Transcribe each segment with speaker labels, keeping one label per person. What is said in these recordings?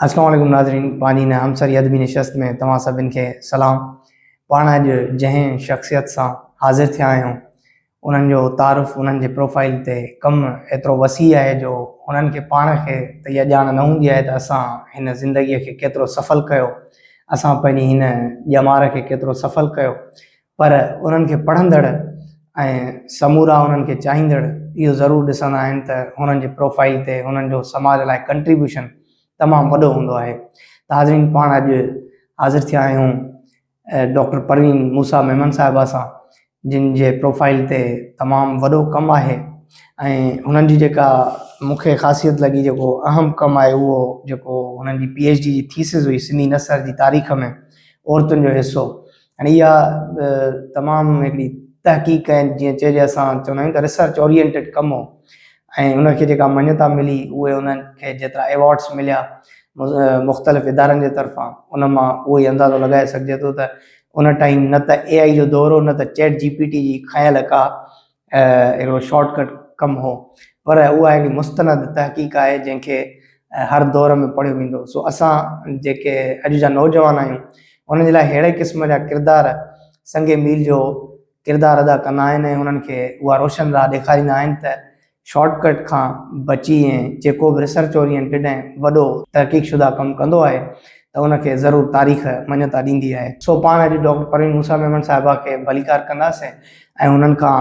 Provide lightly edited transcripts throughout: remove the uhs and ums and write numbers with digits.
Speaker 1: السلام عليڪم ناظرين پنهنجي هن همسري ادبي نشست ۾ توهان سڀن کي سلام. پاڻ اڄ جنهن شخصيت سان حاضر ٿيا آهيون انهن جو تعارف انهن جي پروفائيل تي ڪم ايترو وسيع آهي جو هنن کي پاڻ کي ته اها ڄاڻ نه هوندي آهي ته اسان هن زندگيء کي ڪيترو سڦل ڪيو، اسان پنهنجي هن ڄمار کي ڪيترو سڦل ڪيو پر انهن کي پڙهندڙ ۽ سمورا انهن کي چاهيندڙ اهو ضرور ڏسندا آهن ته هنن جي پروفائيل تي هنن جو سماج لاء ڪنٽريبيوشن تمام وڏو هوندو آهي ته حاضرين پاڻ اڄ حاضر ٿيا آهيون ڊاڪٽر پروين موسيٰ ميمڻ صاحبه سان جن جي پروفائيل تي تمام وڏو ڪم آهي ۽ هنن جي جيڪا مون کي خاصيت لڳي جيڪو اهم ڪم آهي اهو جيڪو هنن جي پي ايڇ ڊي جي ٿيسز هئي سنڌي نثر جي تاريخ ۾ عورتن جو حصو هاڻي اها تمام هڪڙي تحقيق ۽ جيئن چئجي اسان چوندا آهيون ته ريسرچ اورينٽيڊ ڪم هو ۽ ان کي جيڪا مڃتا ملي اهي انهن کي جيترا ايوارڊس مليا مختلف ادارن جي طرفان ان مان اهو ئي اندازو لڳائي سگهجي ٿو ته ان ٽائيم نه ته اي آئي جو دور هو نه ته چيٽ جي پي ٽي جي کنيل ڪا هڪڙو شارٽ ڪٽ ڪم هو پر اها هڪڙي مستند تحقيق آهي جنهن کي هر دور ۾ پڙهيو ويندو سو اسان جيڪي اڄ جا نوجوان آهيون انهن جي لاء ههڙي قسم جا ڪردار سنگ ميل جو ڪردار ادا ڪندا آهن ۽ انهن کي اها روشن راهه ڏيکاريندا آهن ته شارٽ ڪٽ کان بچي ۽ جيڪو به ريسرچ اورينٽيڊ ۽ وڏو تحقيق شده ڪم ڪندو آهي ته ان کي ضرور تاريخ مڃتا ڏيندي آهي. سو پاڻ اڄ ڊاڪٽر پروين موسيٰ ميمڻ صاحبه کي ڀليڪار ڪنداسين ۽ انهن کان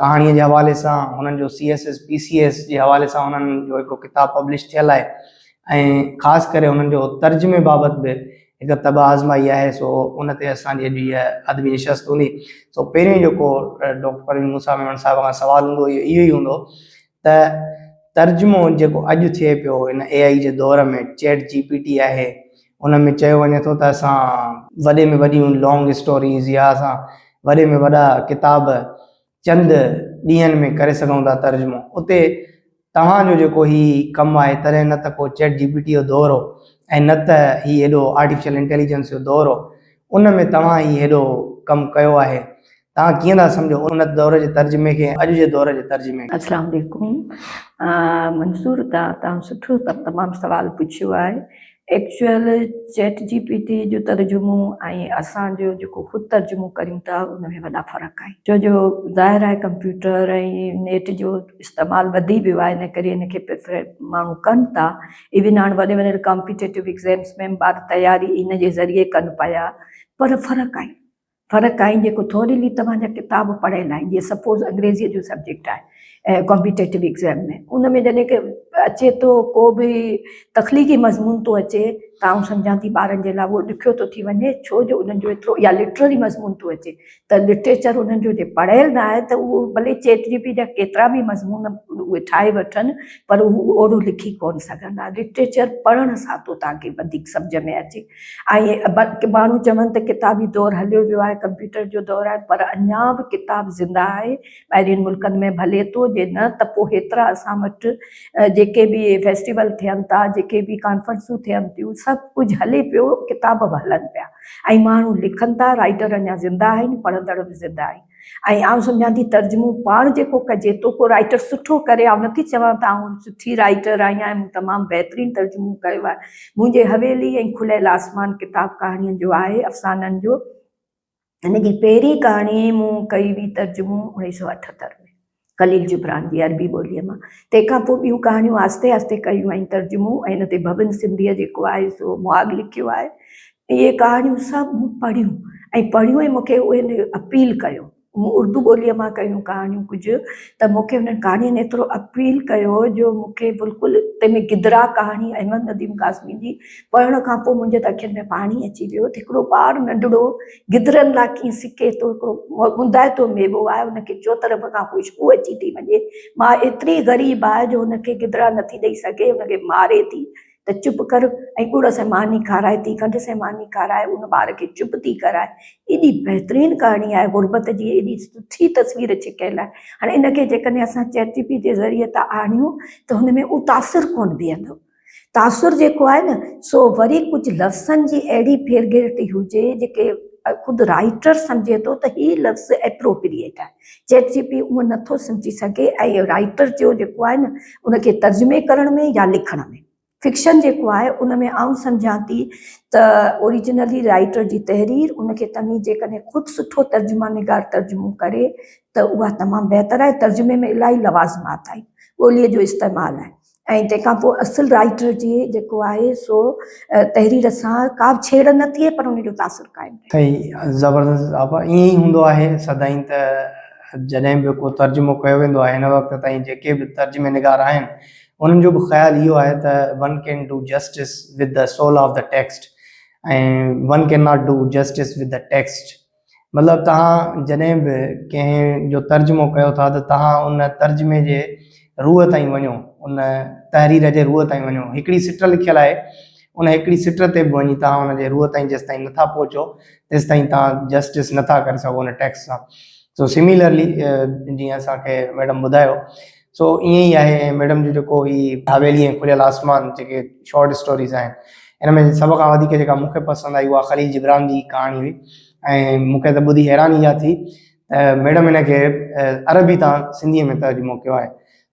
Speaker 1: ڪهاڻيء جي حوالي سان هنن جو C S S P C S جي حوالي سان انهن جو هڪڙو ڪتاب پبلش ٿيل آهي ۽ خاص ڪري انهن جو ترجمي بابت به هڪ طبع آزمائي آهي سو ان تي اسان جي اڄ هيء ادبي نشست هوندي. سو پهريون جيڪو ڊاڪٽر پروين موسيٰ ميمڻ صاحب کان سوال هوندو اهو اهو ئي هوندو ته ترجمو جيڪو اڄ ٿئي پيو هن اي آئي جي دور ۾ چيٽ جي پي ٽي آهي ان ۾ چيو وڃي ٿو ته اسان وڏي ۾ وڏيون لانگ اسٽوريز يا اسان وڏي ۾ وڏا ڪتاب چند ڏينهن ۾ ڪري سگهون ٿا ترجمو اتي توهان جو جيڪو هي ڪم آهي تڏهن نه ته ڪو چيٽ جي پي ٽي جو دور هو ۽ نه ته هي ايڏو آرٽيفيشل انٽيليجنس جو دور هو ان ۾ توهان هي هيڏو ڪم ڪيو آهي توهان ڪيئن ٿا سمجهو ان دور جي ترجمي کي ۽ اڄ جي دور جي ترجمي کي؟
Speaker 2: اسلام عليڪم منصور توهان سٺو تمام سوال پڇيو آهي ايڪچوئل چيٽ جي پي ٽي جو ترجمو ۽ اسان جو جيڪو خود ترجمو ڪريون ٿا ان ۾ وڏا فرق آهن ڇو جو ظاهر آهي ڪمپيوٽر ۽ نيٽ جو استعمال وڌي ويو آهي ان ڪري ان کي پريفر ماڻهو ڪن ٿا ايون هاڻ وڏي وڏي ڪامپيٽيٽو ايگزامس ۾ ٻار تياري ان جي ذريعي ڪن پيا پر فرق آهي فرق آهي جيڪو ٿورلي توهان جا ڪتاب پڙهيل آهن جيئن سپوز انگريزيء جو سبجيڪٽ آهي ڪامپيٽيٽو ايگزام ۾ ان ۾ جڏهن ڪي اچي ٿو ڪو به تخليقي مضمون ٿو اچي ته آئون سمجهان ٿي ٻارن جي لاء اهو ڏکيو ٿو ٿي وڃي ڇو جو انهن جو ايترو يا لٽرري مضمون ٿو اچي ته لٽريچر انهن جو جي پڙهيل نه آهي ته اهو ڀلي چيٽ جي پي جا ڪيترا به مضمون اهي ٺاهي وٺن پر هو اوڙو لکي ڪونه سگهندا لٽريچر پڙهڻ سان ٿو توهان کي وڌيڪ سمجهه ۾ اچي ۽ ماڻهو چون ته ڪتابي دور هليو ويو آهي ڪمپيوٽر جو دور آهي پر اڃا به ڪتاب زنده آهي ٻاهرين ملڪن ۾ ڀلي ٿو جي نه ته پوء هيترا اسان وٽ جيڪي به فيسٽيول ٿين ٿا جيڪي به ڪانفرنسون ٿين ٿيون سڀ ڪجهه هلي پيو ڪتاب به هلن پيا ۽ ماڻهو لکن ٿا رائيٽر اڃا زنده آهن پڙهندڙ به زنده آهن. ۽ آئون سمجهان ٿي ترجمو پاڻ جيڪو ڪجي ٿو ڪو رائيٽر سٺو ڪري آئون نٿي چوان ته آئون سٺي رائيٽر آهيان ۽ مون تمام بهترين ترجمو ڪيو آهي منهنجي حويلي ۽ کليل آسمان ڪتاب ڪهاڻين جو آهي افسانن جو هن جي پهرين ڪهاڻي مون ڪئي هئي ترجمو اوڻيهه سو اٺهتر ۾ خليل جبران جي عربي ٻوليء مان تنهن کان پوء ٻيون ڪهاڻيون آهستي آهستي ڪيون آهن ترجمو ۽ ان تي ڀون سنڌيء جيڪو آهي سو مهاڳ لکيو آهي اهي ڪهاڻيون سڀ مون پڙهيون ۽ پڙهيون ۽ مون کي اهي اپيل ڪيو. مون اردو ٻوليء مان ڪيون ڪهاڻيون ڪجهه ته مون کي انهن ڪهاڻين ايترو اپيل ڪيو جو مون کي بلڪل تنهن ۾ گدرا ڪهاڻي احمد نديم قاسمي جي پڙهڻ کان پوء منهنجي ته اکين ۾ پاڻي اچي ويو ته هڪڙو ٻار ننڍڙو گدرن لاء ڪيئن سڪي ٿو هڪڙو مندائتو ميوو آهي ان کي چوطرف کان خوشبو اچي ٿي وڃي ماء ايتري غريب آهي جو ان کي گدرا نٿي ڏئي سگهي ان کي ماري ٿي ته چپ ڪر ۽ ڳڙ سان ماني کارائي ٿي، کنڊ سان ماني کارائي ان ٻار کي چپ ٿي ڪرائي. ايڏي بهترين ڪهاڻي آهي، غربت جي ايڏي سٺي تصوير ڇڪيل آهي. هاڻي ان کي جيڪڏهن اسان چيٽ جي پي جي ذريعي تان آڻيون ته هن ۾ اهو تاثر ڪونه بيهندو. تاثر جيڪو آهي نه سو وري ڪجهه لفظن جي اهڙي ڦيرگهير ٿي هجي جيڪي خود رائيٽر سمجهي ٿو ته هي لفظ ايپروپريئيٽ آهي. چيٽ جي پي اهو نٿو سمجهي سگهي ۽ رائيٽر جو جيڪو آهي نه ان کي ترجمي ڪرڻ ۾ يا لکڻ ۾. فڪشن جيڪو آهي ان ۾ آئون سمجهان ٿي ته اوريجنلي رائيٽر جي تحرير ان کي توهين جيڪڏهن خود سٺو ترجمه نگار ترجمو ڪري ته اها تمام بهتر آهي. ترجمي ۾ الاهي لوازمات آهن، ٻوليء جو استعمال آهي ۽ تنهن کان پوء اصل رائيٽر جي جيڪو آهي سو تحرير سان ڪا به ڇيڙ نه ٿئي پر ان جو تاثر قائم رهي.
Speaker 1: صحيح زبردست آپا ائين ئي هوندو آهي سدائين ته جڏهن به ڪو ترجمو ڪيو ويندو آهي هن وقت تائين جيڪي به ترجمي نگار آهن انهن جو به خيال اهو آهي ته one can do justice with the soul of the text ۽ one can not do justice with the text مطلب توهان جڏهن به ڪنهن جو ترجمو ڪيو ٿا ته توهان ان ترجمي جي روح تائين وڃو، ان تحرير جي روح تائين وڃو. هڪڙي سٽ لکيل آهي، ان هڪڙي سٽ تي به وڃي توهان ان جي روح تائين جيستائين نٿا پهچو تيستائين توهان جسٽس نٿا ڪري سگهو ان ٽيڪسٽ سان. سو سميلرلي جيئن اسان کي ميڊم ٻڌايو سو ائين ئي آهي ۽ ميڊم جو جيڪو هي حويلي ۽ کليل آسمان جيڪي شارٽ اسٽوريز آهن ان ۾ سڀ کان وڌيڪ جيڪا مون کي پسند آئي اها خليل جبران جي ڪهاڻي هئي ۽ مون کي ته ٻڌي حيراني اها ٿي ته ميڊم هن کي عربي تان سنڌيء ۾ ترجمو ڪيو آهي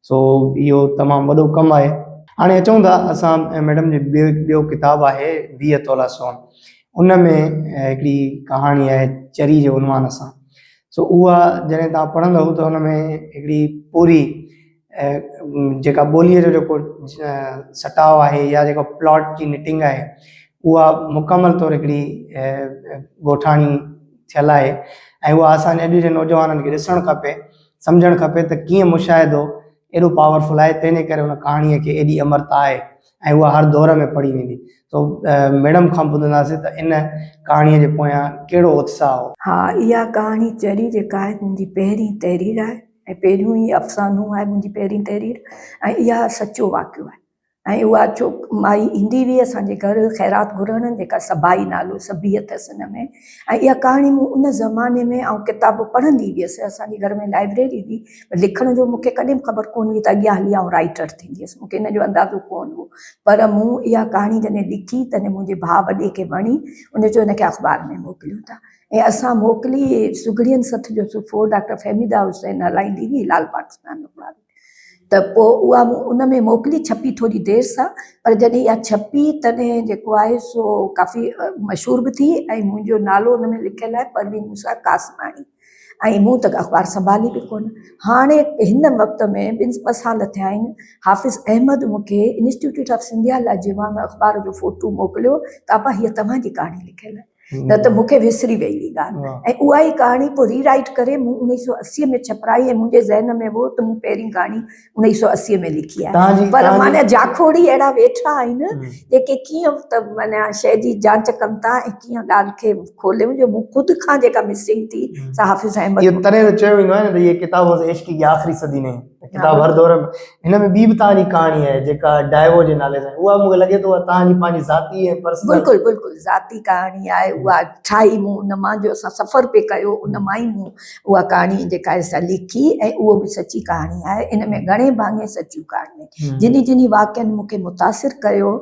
Speaker 1: سو اهو تمام وڏو ڪم آهي. هاڻي اچون ٿا اسان ميڊم جي ٻيو ٻيو ڪتاب آهي 20 تولا سون ان ۾ هڪڙي ڪهاڻي آهي چري جي عنوان سان سو اها جڏهن توهان پڙهندؤ ته ان ۾ هڪڙي پوري جيڪا ٻوليء جو جيڪو سٽاء آهي يا جيڪو پلاٽ جي نٽنگ آهي اها مڪمل طور هڪڙي ڳوٺاڻي ٿيل آهي ۽ اها اسان جي اڄ جي نوجوانن کي ڏسڻ کپي سمجهڻ کپي ته ڪيئن مشاهدو ايڏو پاورفل آهي تنهن جي ڪري ان ڪهاڻيء کي ايڏي امرتا آهي ۽ اها هر دور ۾ پڙهي ويندي. سو ميڊم کان ٻڌنداسين ته ان ڪهاڻيء جي پويان ڪهڙو اتساهه هو.
Speaker 2: ها اها ڪهاڻي چري جيڪا آهي منهنجي پهرين تحرير آهي ۽ پهريون ئي افسانو آهي منهنجي پهرين تحرير ۽ اها سچو واقعو آهي ۽ اها چو مائي ايندي هئي اسان جي گهر خيرات گهرڻ جيڪا سڀائي نالو سڀي اٿس ان ۾ ۽ اها ڪهاڻي مون ان زماني ۾ آئون ڪتاب پڙهندي هيس اسان جي گهر ۾ لائبريري هئي پر لکڻ جو مون کي ڪڏهن به خبر ڪونه هئي ته اڳيان هلي آئون رائيٽر ٿينديس مون کي ان جو اندازو ڪونه هو پر مون اها ڪهاڻي جڏهن لکي تڏهن منهنجي ڀاء وڏي کي وڻي ان چيو ان کي اخبار ۾ موڪليون ٿا ۽ اسان موڪلي سگهڙين سٿ جو صفحو ڊاڪٽر فهميده حسين هلائيندي هئي هلال پاڪستان اخبار ته پوء اها مون ان ۾ موڪلي ڇپي ٿوري دير سان پر جڏهن اها ڇپي تڏهن جيڪو آهي سو ڪافي مشهور به ٿي ۽ منهنجو نالو ان ۾ لکيل آهي پروين موسيٰ قاسماڻي ۽ مون ته اخبار سنڀالي به ڪونه. هاڻي هن وقت ۾ ٻن ٻه سال ٿيا آهن حافظ احمد مون کي انسٽيٽيوٽ آف سنڌيالاجي مان اخبار جو فوٽو موڪليو ته آپا هيء توهان جي ڪهاڻي لکيل آهي. نه ته مون کي وسري وئي هئي ڳالهه ۽ اها ئي ڪهاڻي پوء ري رائيٽ ڪري مون اڻويهه سو 80 ۾ ڇپرائي ۽ منهنجي ذهن ۾ هو ته مون پهرين ڪهاڻي اڻويهه سو 80 ۾ لکي آهي پر معنيٰ جاکوڙي اهڙا ويٺا آهن جيڪي ڪيئن ته معنيٰ شيء جي جانچ ڪن ٿا ۽ ڪيئن ڳالهه کي کوليون جو مون خود کان جيڪا مسنگ ٿي سا حافظ احمد
Speaker 1: اهو تڏهن ته چيو ويندو آهي نه ته اهي ڪتاب عشق جي آخري صدي نهين ڪتاب هر دور ۾ هن ۾ ٻي به توهان جي ڪهاڻي آهي جيڪا ڊائيوو جي نالي سان اها مون کي لڳي ٿو اها توهان جي پنهنجي ذاتي ۽ پرسنل
Speaker 2: بلڪل بلڪل ذاتي ڪهاڻي آهي اها ٺاهي مون ان مان جو اسان سفر پئي ڪيو ان مان ئي مون اها ڪهاڻي جيڪا آهي سا لکي ۽ اهو به سچي ڪهاڻي آهي ان ۾ گهڻي ڀاڱي سچيون ڪهاڻيون آهن جنهن جنهن واقعن مون کي متاثر ڪيو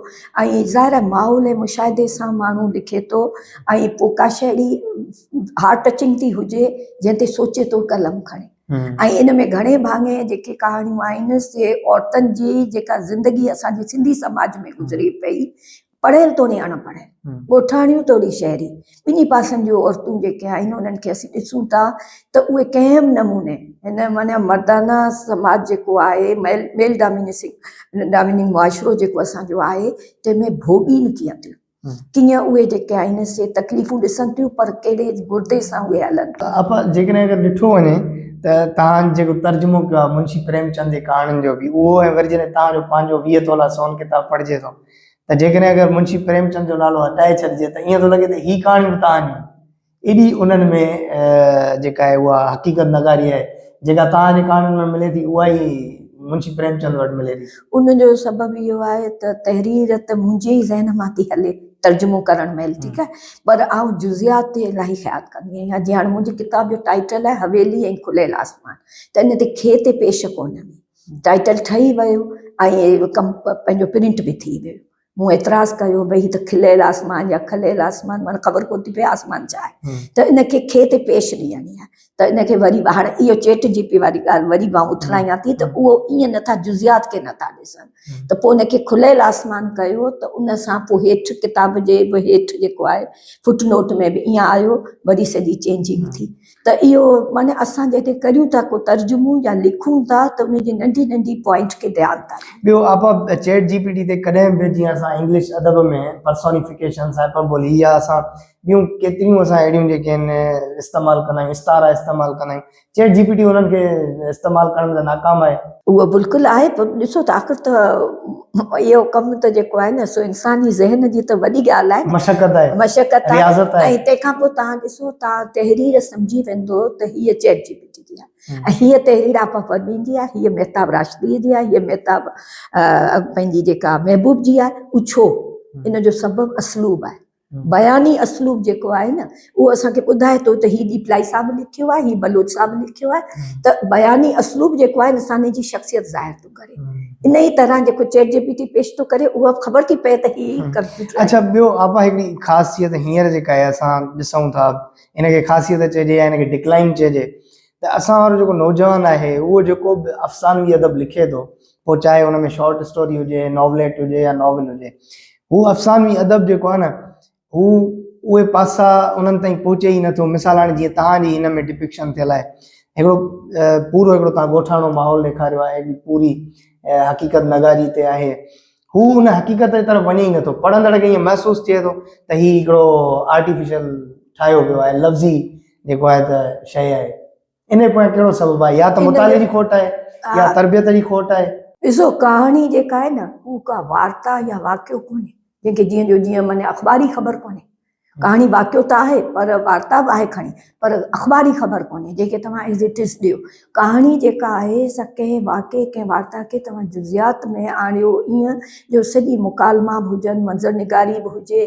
Speaker 2: ۽ ظاهر آهي ماحول ۽ مشاهدي سان ماڻهو لکي ٿو ۽ پوء ڪا شيء اهڙي هارٽ ٽچنگ ٿي هجي جنهن تي سوچي ٿو قلم کڻي ۽ ان ۾ گهڻي ڀاڱي جيڪي ڪهاڻيون آهن سي عورتن جي جيڪا زندگي اسان جي سنڌي سماج ۾ گذري پئي پڙهيل توڙي اڻ پڙهيل ڳوٺاڻيون توڙي شهري ٻنهي پاسن جون عورتون جيڪي آهن انهن کي اسين ڏسون ٿا ته اهي ڪنهن به نموني هن معنيٰ مردانه سماج جيڪو آهي ميل ميل ڊامينسنگ ڊاميننگ معاشرو جيڪو اسان جو آهي تنهن ۾ ڀوڳين ڪيئن ٿيون ڪيئن اهي جيڪي آهن سي تڪليفون ڏسن ٿيون پر ڪهڙي گردي سان اهي هلن ٿيون.
Speaker 1: آپا جيڪڏهن اگر ڏٺو وڃي ته توهان جيڪو ترجمو ڪيو آهي منشي پريم چند جي ڪهاڻين جو به اهو ۽ وري جڏهن توهان جو پنهنجو 20 تولا سون ڪتاب پڙهجي ٿو ته جيڪڏهن اگر منشي پريم چند جو نالو هٽائي ڇڏجي ته ائين ٿو لڳي ته هي ڪهاڻيون به توهان جون ايڏي انهن ۾ جيڪا آهي اها حقيقت نگاري آهي جيڪا توهان جي ڪهاڻين ۾ ملي ٿي اها ئي منشي پريم چند وٽ ملي ٿي.
Speaker 2: ان جو سبب اهو آهي ته تحرير ته منهنجي ئي ذهن مان ٿي هلي ترجمو ڪرڻ مهل ٺيڪ آهي پر آئون جزئيات تي الاهي خيال ڪندي آهيان جيئن هاڻي منهنجي ڪتاب جو ٽائيٽل آهي حويلي ۽ کليل آسمان ته ان تي کي تي پيش ڪونهي ٽائيٽل ٺهي ويو ۽ ڪم پنهنجو پرنٽ به ٿي ويو مون اعتراض ڪيو ڀئي هي ته کليل آسمان يا کليل آسمان معنيٰ خبر ڪونه ٿي پئي آسمان ڇا آهي ته ان کي کي تي پيش ڏيڻي آهي ته ان کي وري به هاڻي اهو چيٽ جي پي واري ڳالهه وري به آئون اٿلايان ٿي ته اهو ائين نٿا جزيات کي نٿا ڏسن ته پوء ان کي کليل آسمان ڪيو ته ان سان پوء هيٺ ڪتاب جي به هيٺ جيڪو آهي فٽ نوٽ ۾ به ائين آيو وري سڄي چينجنگ ٿي ته اهو معنيٰ اسان جڏهن ڪريون ٿا ڪو ترجمو يا لکون ٿا ته ان جي ننڍي ننڍي پوائنٽ کي ڌيان ٿا ڏيون.
Speaker 1: ٻيو آپا چيٽ جي پي ٽي تي ڪڏهن به جيئن اسان انگلش ادب ۾ پرسونيفڪيشنس هائپربولي يا اسان ٻيون ڪيتريون اسان اهڙيون جيڪي آهن استعمال ڪندا آهيون استعارا استعمال ڪندا آهيون چيٽ جي پي ٽي انهن کي استعمال ڪرڻ ۾ ته ناڪام آهي.
Speaker 2: اهو بلڪل آهي پر ڏسو ته آخر ته اهو ڪم ته جيڪو آهي نه سو انساني ذهن جي ته وڏي ڳالهه آهي نه.
Speaker 1: مشقت آهي.
Speaker 2: مشقت آهي
Speaker 1: رياضت آهي.
Speaker 2: ۽ تنهن کان پوء توهان ڏسو توهان تحرير سمجهي ويندو ته هيء چيٽ جي پي ٽي جي آهي ۽ هيء تحرير آپا پروين جي آهي هيء مهتاب راشديء جي آهي هيء مهتاب پنهنجي جيڪا محبوب جي آهي اهو ڇو؟ ان جو سبب اسلوب آهي. بياني اسلوب جيڪو آهي نه اهو اسان کي ٻڌائي ٿو ته هي ڏيپلائي صاحب لکيو آهي هي بلوچ صاحب لکيو آهي ته بياني اسلوب جيڪو آهي انسان جي شخصيت ظاهر ٿو ڪري ان ئي طرح جيڪو چيٽ جي پي ٽي پيش ٿو ڪري اها خبر ٿي پئي ته هي ڪمپيوٽر
Speaker 1: اڇا ٻيو آپا هڪڙي خاصيت هينئر جيڪا آهي اسان ڏسون ٿا ان کي خاصيت چئجي يا ان کي ڊڪلائن چئجي ته اسان وارو جيڪو نوجوان آهي اهو جيڪو به افسانوي ادب لکي ٿو پوء چاهي ان ۾ شارٽ اسٽوري هجي، ناوليٽ هجي يا ناول هجي. هو افسانوي ادب جيڪو آهي نه هو اهي پاسا انهن تائين پهچي ئي نٿو. مثال هاڻي جيئن توهان جي هن ۾ ڊپڪشن ٿيل آهي هڪڙو پورو هڪڙو توهان ڳوٺاڻو ماحول ڏيکاريو آهي هڪڙي پوري حقيقت نگاري تي آهي. هو ان حقيقت جي طرف وڃي ئي نٿو. پڙهندڙ کي ائين محسوس ٿئي ٿو ته هي هڪڙو آرٽيفيشل ٺاهيو ويو آهي لفظي جيڪو آهي ته شيء آهي. انهيء پويان ڪهڙو سبب آهي؟ يا ته مطالعي جي کوٽ آهي يا تربيت جي کوٽ آهي.
Speaker 2: ڏسو ڪهاڻي جيڪا آهي نه اهو ڪا وارتا يا واقعو ڪونهي جنهن کي جيئن جو جيئن معني اخباري خبر ڪونهي. ڪهاڻي واقعو ته آهي پر وارتا به آهي کڻي پر اخباري خبر ڪونهي جنهن کي توهان ايز it از ڏيو. ڪهاڻي جيڪا آهي سا ڪنهن واقعي ڪنهن وارتا کي توهان جزئيات ۾ آڻيو ائين جو سڄي مڪالما به هجن منظر نگاري به هجي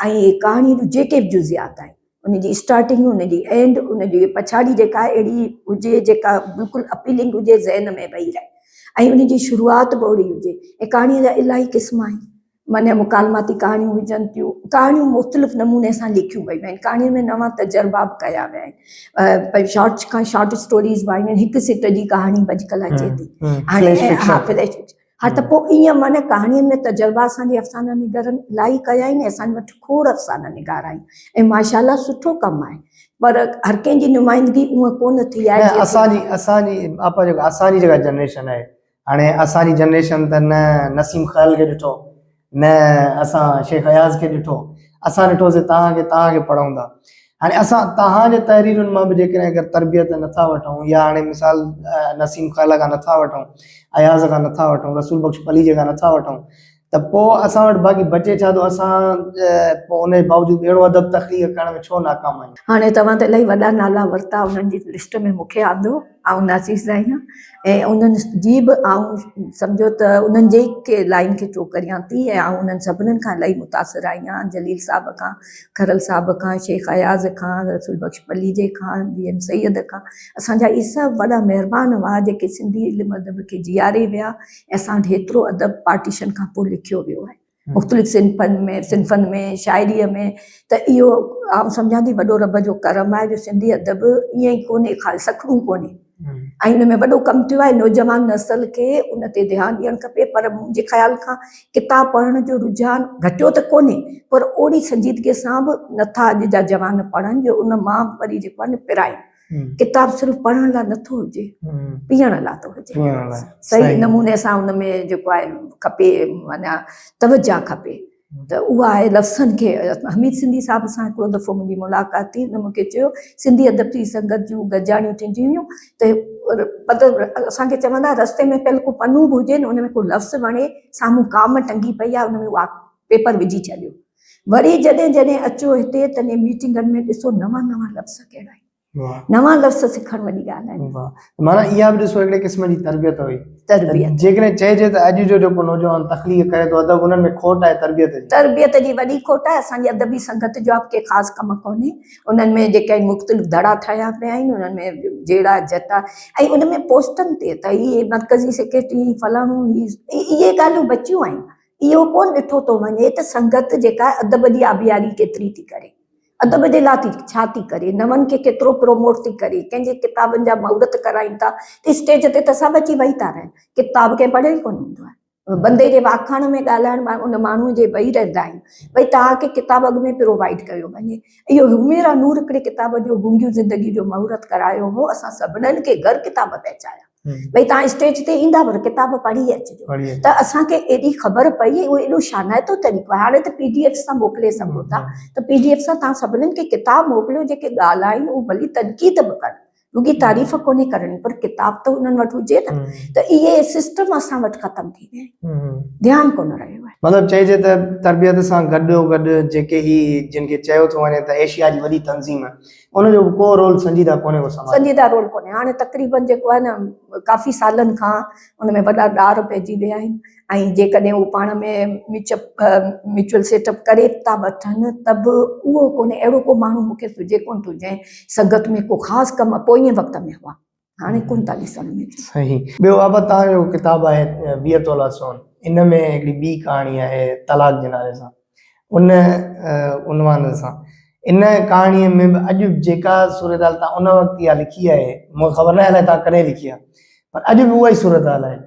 Speaker 2: ۽ ڪهاڻي جون جيڪي به جزئيات آهن. ان جي اسٽارٽنگ ان جي اينڊ ان جي پڇاڙي جيڪا آهي اهڙي هجي جيڪا بلڪل اپيلنگ هجي ذهن ۾ ويهي رهي ۽ ان جي شروعات به اهڙي هجي ۽ ڪهاڻي جا الاهي قسم آهن معنی مڪالماتي ڪهاڻيون هجن ٿيون ڪهاڻيون مختلف نموني سان لکيون ويون آهن ڪهاڻين ۾ نوان تجربا به ڪيا ويا آهن شارٽ کان شارٽ اسٽوريز به آيون آهن هڪ سٽ جي ڪهاڻي به اڄڪلهه اچي ٿي هاڻي ها فليش فڪشن ها ته پوء ائين معنيٰ ڪهاڻين ۾ تجربا اسان جي افسانه نگارن الاهي ڪيا آهن ۽ اسان وٽ کوڙ افسانه نگار آهن ۽ ماشاء الله سٺو ڪم آهي پر هر ڪنهن جي نمائندگي اونء ڪونه ٿي آهي
Speaker 1: نه اسان جي اسان جي آپا جيڪا اسان جي جيڪا جنريشن آهي هاڻي اسان جي جنريشن ته نه نسيم خيال کي ڏٺو نه اسان شيخ اياز کي ڏٺو اسان ڏٺوسي توهان کي توهان کي پڙهون ٿا هاڻي اسان توهان جي تحريرن مان به جيڪڏهن اگر تربيت نٿا وٺون يا هاڻي مثال نسيم خيال کان نٿا وٺون اياز کان نٿا وٺون رسول بخش پليجي کان نٿا وٺون ته پوء اسان وٽ باقي بچي ڇا ٿو اسان پوء ان جي باوجود اهڙو ادب تخليق ڪرڻ ۾ ڇو ناڪام آهيون.
Speaker 2: هاڻي توهان ته الاهي وڏا نالا ورتا انهن جي لسٽ ۾ مون کي آندو آئون ناچيز آهيان ۽ انهن جي به آئون سمجهو ته انهن جي ئي لائن کي ٽو ڪريان ٿي ۽ آئون انهن سڀنن کان الاهي متاثر آهيان جليل صاحب کان کرل صاحب کان شيخ اياز کان رسول بخش پليجي کان جي ايم سيد کان اسان جا اهي سڀ وڏا مهربان هئا جيڪي سنڌي علم ادب کي جياري ويا ۽ اسان وٽ هيترو ادب پارٽيشن کان پوء لکيو ويو آهي مختلف صنفن ۾ صنفن ۾ شاعريء ۾ ته اهو آئون سمجهان ٿي وڏو رب جو ڪرم آهي جو سنڌي ادب ائين ئي ڪونهي خالي سکڻو ڪونهي ۽ ان ۾ وڏو ڪم ٿيو آهي نوجوان نسل کي ان تي ڌيان ڏيڻ کپي پر منهنجي خيال کان ڪتاب پڙهڻ جو رجحان گهٽيو ته ڪونهي پر اوڙي سنجيدگي سان به نٿا اڄ جا جوان پڙهن جو ان مان وري جيڪو آهي نه پرائين ڪتاب صرف پڙهڻ لاء نٿو هجي پيئڻ لاء ٿو هجي صحيح نموني سان ان ۾ جيڪو آهي کپي معنيٰ توجه کپي ته اها آهي لفظن کي حميد سنڌي صاحب سان هڪڙو دفعو منهنجي ملاقات ٿي ان مونکي چيو سنڌي ادب جي سنگت جون گڏجاڻيون ٿينديون هيون ته مطلب اسان کي چوندا رستي ۾ پيل ڪو پنو به هجي نه ان ۾ ڪو لفظ وڻي سامهون ڪام ٽنگي پئي آهي ان ۾ اها پيپر وجهي ڇڏيو وري جڏهن جڏهن اچو هتي تڏهن ميٽنگن ۾ ڏسو نوان نوان لفظ ڪهڙا آهن. نوان لفظ سکڻ وڏي ڳالهه آهي.
Speaker 1: واهه معنيٰ اها به ڏسو هڪڙي قسم جي تربيت هئي.
Speaker 2: تربيت.
Speaker 1: جيڪڏهن چئجي ته اڄ جو جيڪو نوجوان تخليق ڪري ٿو ادب انهن ۾ کوٽ آهي تربيت جي.
Speaker 2: تربيت جي وڏي کوٽ آهي اسان جي ادبي سنگت جو به ڪي خاص ڪم ڪونهي انهن ۾ جيڪي آهن مختلف ڌڙا ٺاهيا پيا آهن انهن ۾ جهيڙا جهٽا ۽ ان ۾ پوسٽن تي ته هي مرڪزي سيڪريٽري هي فلاڻو هي اهي ڳالهيون بچيون آهن اهو ڪونه ڏٺو ٿو وڃي ته سنگت جيڪا ادب جي آبياري ڪيتري ٿي ڪري. ادب جي لاء ٿي ڇا ٿي ڪري، نون کي ڪيترو پروموٽ ٿي ڪري، ڪنهن جي ڪتابن جا مهورت ڪرائين ٿا ته اسٽيج تي ته سڀ اچي ويهي ٿا رهن، ڪتاب ڪنهن پڙهيو ئي ڪونه هوندو آهي. بندي جي واکاڻ ۾ ڳالهائڻ مان ان ماڻهوء جي ويهي رهندا آهن، ڀئي توهان کي ڪتاب اڳ ۾ پرووائيڊ ڪيو وڃي. اهو حميرا نور هڪڙي ڪتاب جو گونگيون زندگي جو مهورت ڪرايو هو، اسان سڀنن کي گهر ڪتاب پهچايا. ڀئي توهان اسٽيج تي ايندا پر ڪتاب پڙهي اچجو ته اسان کي ايڏي خبر پئي اهو ايڏو شانائتو طريقو آهي هاڻي ته پي ڊي ايف سان موڪلي سگهو ٿا ته پي ڊي ايف سان توهان سڀنن کي ڪتاب موڪليو جيڪي ڳالهائين اهو ڀلي تنقيد به ڪن رڳي تعريف ڪونهي ڪرڻي پر ڪتاب ته انهن وٽ هجي نه ته اهي سسٽم اسان وٽ ختم ٿي ويا آهن ڌيان ڪونه رهيو آهي.
Speaker 1: مطلب چئجي ته تربيت سان گڏو گڏ جيڪي هي جن کي چيو ٿو وڃي ته ايشيا جي وڏي تنظيم ان جو به ڪو رول سنجيده ڪونهي ڪو سماج.
Speaker 2: سنجيده رول ڪونهي هاڻي تقريبن جيڪو آهي نه ڪافي سالن کان ان ۾ وڏا ڏار پئجي ويا آهن ۽ جيڪڏهن هو پاڻ ۾ مچ اپ ميوچل سيٽ اپ ڪري ٿا وٺن ته به اهو ڪونهي اهڙو ڪو ماڻهو مون کي سجهي ڪونه ٿو جنهن سنگت ۾ ڪو خاص ڪم پوئين وقت ۾ هئا هاڻي ڪونه ٿا ڏسڻ ۾ اچن.
Speaker 1: صحيح ٻيو بابا توهان جو ڪتاب آهي 20 تولا سون ان ۾ هڪڙي ٻي ڪهاڻي آهي طلاق جي نالي سان ان عنوان سان ان ڪهاڻي ۾ به اڄ جيڪا صورتحال توهان ان وقت اها لکي آهي مون کي خبر ناهي الائي توهان ڪڏهن لکي آهي پر اڄ به اها ئي صورتحال آهي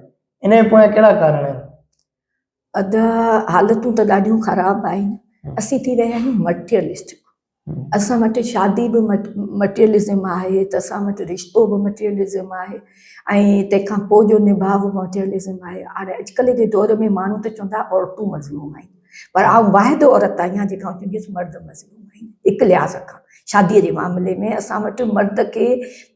Speaker 1: ان جي پويان ڪهڙا ڪارڻ آهن؟
Speaker 2: ادا حالتون ته ڏاڍيون خراب آهن اسين ٿي ويا آهيون مٽيرلسٽڪ اسان وٽ شادي به مٽيرلزم آهي ته اسان وٽ رشتو به مٽيرلزم آهي ۽ تنهن کان پوء جو نڀاء به مٽيرلزم آهي هاڻي اڄڪلهه جي دور ۾ ماڻهو ته چوندا عورتون مظلوم آهن پر آئون واحد عورت آهيان جيڪا آئون چونديس مرد مظلوم آهن هڪ لحاظ کان شادي جي معاملي ۾ اسان وٽ مرد کي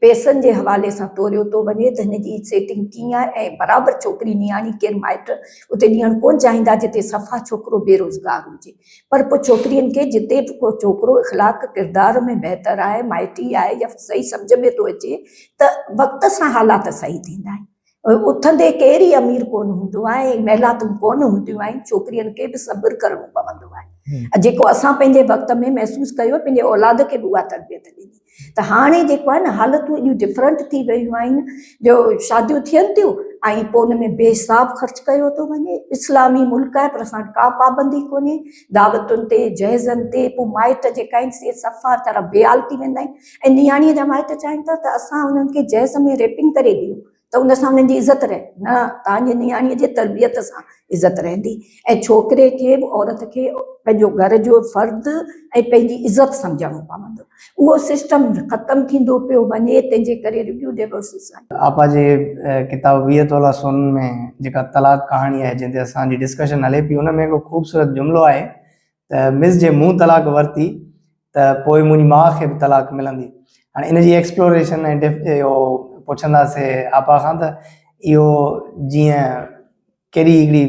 Speaker 2: پئسن جي حوالي سان توريو ٿو وڃي ته هن جي سيٽنگ ڪيئن آهي ۽ برابر ڇوڪري نياڻي ڪير مائٽ اتي ڏيڻ ڪونه چاهيندا جتي صفا ڇوڪرو بيروزگار هجي پر پوء ڇوڪرين کي جتي به ڪو ڇوڪرو اخلاق ڪردار ۾ بهتر آهي، مائٽي آهي يا صحيح سمجهه ۾ ٿو اچي ته وقت سان حالات صحيح ٿيندا آهن. اٿندي ڪير ئي امير ڪونه هوندو آهي ۽ محلاتون ڪونه هونديون آهن، ڇوڪرين کي به صبر ڪرڻو پوندو آهي. جيڪو اسان پنهنجي وقت ۾ محسوس ڪيو پنهنجي اولاد کي به اها تربيت ڏني. ته هاڻي جيڪو آهي نه حالتون ايڏيون ڊفرنٽ ٿي ويون آهن جو شاديون ٿين ٿيون ۽ پوء ان ۾ بي حساب خرچ ڪيو ٿو وڃي اسلامي ملڪ آهي پر اسان وٽ ڪا پابندي ڪونهي دعوتن تي جهيزن تي پوء مائٽ جيڪا آهن سي صفا ويچارا بي حال ٿي ويندا آهن ۽ نياڻيء جا مائٽ چاهين ٿا ته اسان انهن کي جهيز ۾ ريپنگ ڪري ڏيون ته ان سان انهن جي عزت رهي نه توهان جي نياڻيء جي تربيت سان عزت رهندي ۽ ڇوڪري کي به عورت کي پنهنجو گهر جو فرد ۽ پنهنجي عزت سمجهڻو پوندو اهو سسٽم ختم ٿيندو پيو وڃي تنهن جي ڪري رڳيون ڊيورسز آهن.
Speaker 1: آپا جي ڪتاب 20 تولا سون ۾ جيڪا طلاق ڪهاڻي آهي جنهن تي اسان جي ڊسڪشن هلي پئي ان ۾ هڪڙو خوبصورت جملو آهي ته مس جي مون طلاق ورتي ته پوء منهنجي ماء کي به طلاق ملندي. هاڻي ان جي ايڪسپلوريشن ۽ ڊف اهو پڇنداسي آپا کان ته اهو جيئن ڪيڏي هڪڙي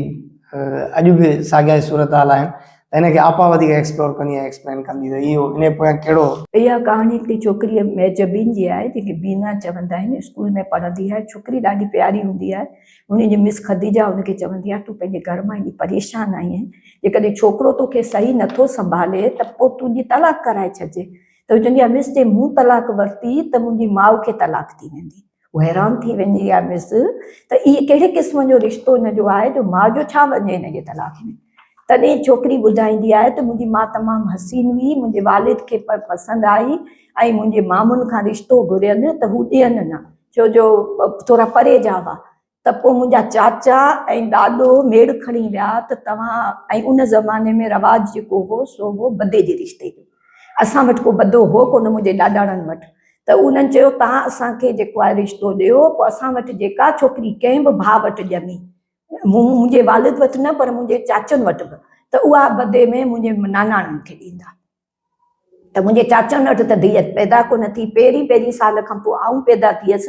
Speaker 1: اڄ به ساڳيا ئي صورتحال آهن ته ان کي آپا وڌيڪ ايڪسپلور ڪندي ۽ ايڪسپلين ڪندي ته اهو ان جي پويان ڪهڙو.
Speaker 2: اها ڪهاڻي هڪڙي ڇوڪريء مهجبين جي آهي جنهن کي بينا چوندا آهن اسڪول ۾ پڙهندي آهي ڇوڪري ڏاڍي پياري هوندي آهي هن جي مس خديجه هن کي چوندي آهي تون پنهنجي گهر مان ايڏي پريشان آهين، جيڪڏهن ڇوڪرو توکي صحيح نٿو سنڀالي ته پوء تنهنجي طلاق ڪرائي ڇڏجي. ته هو چوندي آهي مس جي مون طلاق ورتي ته منهنجي ماء کي طلاق ٿي ويندي. هو حيران ٿي ويندي آهي مس ته اهي ڪهڙي قسم جو رشتو هن جو آهي جو ماء جو ڇا وڃي هن جي طلاق ۾. تڏهن ڇوڪري ٻڌائيندي آهي ته منهنجي ماء تمام حسين هئي، منهنجي والد کي پسند آئي ۽ منهنجي مامن کان رشتو گهرين ته هو ڏين نه. ڇو جو ٿورا پري جا هئا ته پوء منهنجا چاچا ۽ ڏاڏو ميڙ کڻي ويا ته توهان ۽ ان زماني ۾ رواج جيڪو هو سو هو بدي جي رشتي جو اسان وٽ ڪو بدو هو ڪونه منهنجي ڏاڏاڻن وٽ ته انهن چيو توهان اسان کي جيڪو آهي رشتو ڏيو پوء اسان وٽ جيڪا ڇوڪري ڪنهن به ڀاء وٽ ڄمي منهنجي والد وٽ نه پر منهنجي چاچن وٽ به ته اها بدي ۾ منهنجي ناناڻن کي ڏيندا. ته منهنجي چاچن وٽ ته ڌيء پيدا ڪونه ٿي. پهرين پهرين سال کان پوء آئون پيدا ٿيس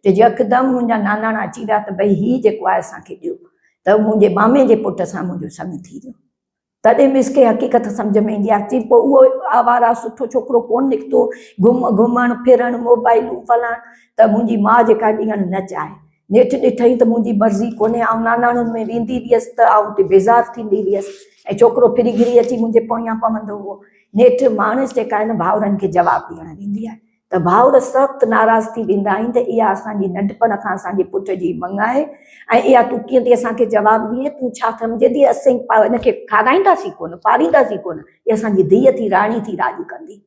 Speaker 2: ته يڪدم منهنجا ناناڻا اچي ويا ته ڀئي هي جيڪو آهي اسان کي ڏيو ته منهنجي مامي جي پٽ سان منهنجو سڱ ٿي ويو. تڏهن مس کي حقيقت سمجهه ۾ ايندي آهي. چي پوء اهو آواره سٺو ڇوڪرو ڪونه نڪتو. گهم گهمڻ ڦرڻ موبائلون فلاڻ ته منهنجي ماء جيڪا ڏيڻ نه چاهي. نيٺ ڏٺائين ته منهنجي مرضي ڪونهي، آئون ناناڻن ۾ ويندي هيس ته آئون اتي بيزار ٿيندي هيس ۽ ڇوڪرو ڦري گهري اچي منهنجي پويان پوندو هو. نيٺ ماڻس جيڪا آهي نه ڀائرن کي جواب ڏيڻ ويندي آهي ته ڀائر سخت ناراض ٿي ويندا آهن ته اها اسان جي ننڍپڻ کان اسان جي پٽ جي مڱ آهي ۽ اها تون ڪيئن ٿي اسان کي جواب ڏئين، تون ڇا سمجهين ٿي اسين هن کي کارائينداسين ڪونه، پارينداسين ڪونه، هي اسان جي ڌيء ٿي راڻي ٿي راڄ ڪندي.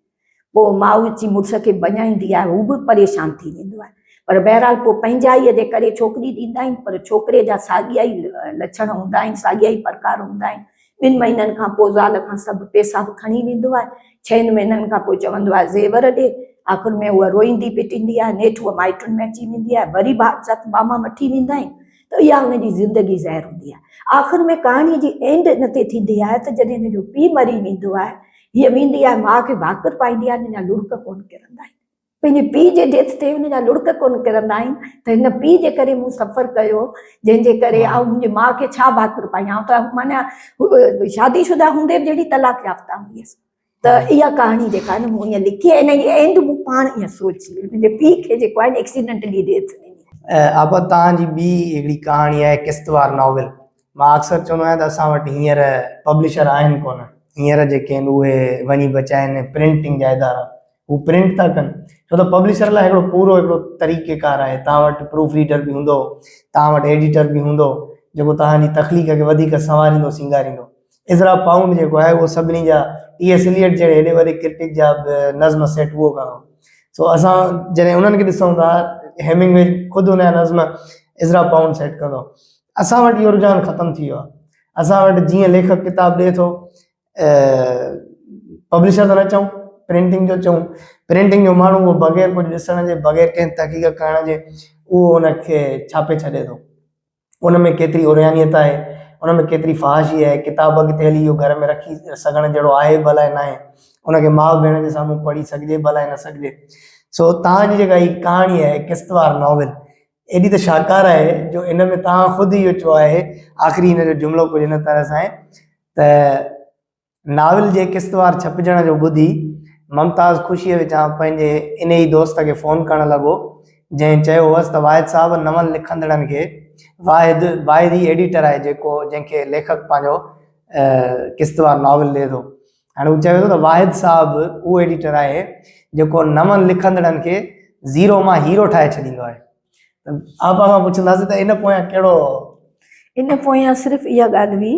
Speaker 2: پوء ماء اچي مڙس کي بڃائيندي آهي، هو به پريشان ٿي ويندو آهي. پر بهرحال پوء پنهنجائيء جي ڪري ڇوڪري ڏيندا آهن، پر ڇوڪري جا ساڳيا ئي لڇڻ هوندا آهن، ساڳيا ئي پرڪار هوندا آهن. ٻن مهينن کان پوء زال کان سڀ پئسا به کڻي ويندو آهي. ڇهن مهينن کان پوء چوندو آهي زيور ڏي. آخر ۾ هوء روئيندي پٽيندي آهي. نيٺ هوء مائٽن ۾ اچي ويندي آهي. وري به ست ماما وٺي ويندا آهن ته اها هن جي زندگي زهر هوندي آهي. آخر ۾ ڪهاڻيء جي اينڊ ان تي ٿيندي آهي ته جڏهن هن جو پيء مري ويندو آهي، هيء ويندي آهي ماء کي ڀاڪر پائيندي آهي، هن جا لڙڪ ڪونه ڪرندا آهن. پنهنجي پيء جي ڊيٿ تي هن جا لڙڪ ڪونه ڪرندا آهن ته هن پيء جي ڪري مون سفر ڪيو جنهن جي ڪري آئون منهنجي ماء کي ڇا ڀاڪر پايان آئون ته معنيٰ شادي شده هوندي به جهڙي طلاق يافته هئس ته اها ڪهاڻي جيڪا آهي نه مون ائين لکي ۽ ان جي اينڊ مون پاڻ ائين سوچي منهنجي پيء کي جيڪو آهي نه ايڪسيڊنٽلي ڊيٿ ڏني.
Speaker 1: آپا توهان جي ٻي هڪڙي ڪهاڻي آهي قسطوار ناول مان اڪثر چوندو آهيان ته اسان وٽ هينئر پبلشر آهن ڪونه هينئر جيڪي آهن اهي وڃي بچا آهن پرنٽنگ جا ادارا هو پرنٽ ٿا ڪن ڇو ته پبلشر لاء هڪڙو پورو هڪڙو طريقي ڪار آهي توهان وٽ پروف ريڊر به هوندو توهان وٽ ايڊيٽر به هوندو جيڪو توهان جي تخليق کي وڌيڪ سنواريندو سينگاريندو ازرا پائونڊ جيڪو آهي اهو سڀني جا ٽي ايس ايليٽ جهڙي هيڏي وڏي ڪرٽڪ جا به نظم سيٽ اهو ڪندو سو اسان جڏهن انهن کي ڏسون ٿا هيمنگوي خود ان جا نظم ازرا پائونڊ سيٽ ڪندو اسان وٽ اهو رجحان ختم ٿي ويو آهي اسان وٽ جيئن ليکڪ ڪتاب ڏئي ٿو پبلشر ته نه چئون پرنٽنگ جو چئون پرنٽنگ جو ماڻهو اهو بغير ڪجهه ڏسڻ جي بغير ڪنهن تحقيق ڪرڻ جي اهو ان کي ڇاپي ڇڏي ٿو ان ۾ ڪيتري عريانيت آهي ان ۾ ڪيتري فحاشي آهي ڪتاب اڳتي هلي اهو گهر ۾ رکي سگهڻ جهڙو آهي به الائي ناهي ان کي ماء ڀيڻ جي سامهون پڙهي سگهجي به الائي نه سگهجي سو تان جي جيڪا هي ڪهاڻي آهي قسطوار ناول ايڏي ته شاهڪار آهي جو ان ۾ تان خود اهو چيو آهي آخري هن جو جملو ڪجهه هن طرح سان آهي ته ناول جي قسطوار ڇپجڻ جو ٻڌي ممتاز خوشيء وچان پنهنجي انهيء دوست کي فون ڪرڻ لڳو، جنهن چيو هئس ته واحد صاحب نون لکندڙن کي واحد واحد ئي ايڊيٽر آهي جيڪو جنهن کي ليکڪ پنهنجو قسطوار ناول ڏئي ٿو. هاڻي هو چوي ٿو ته واحد صاحب اهو ايڊيٽر آهي جيڪو نون لکندڙن کي زيرو مان هيرو ٺاهي ڇڏيندو آهي. آپا کان پڇنداسين ته ان پويان ڪهڙو.
Speaker 2: ان پويان صرف اها ڳالهه هئي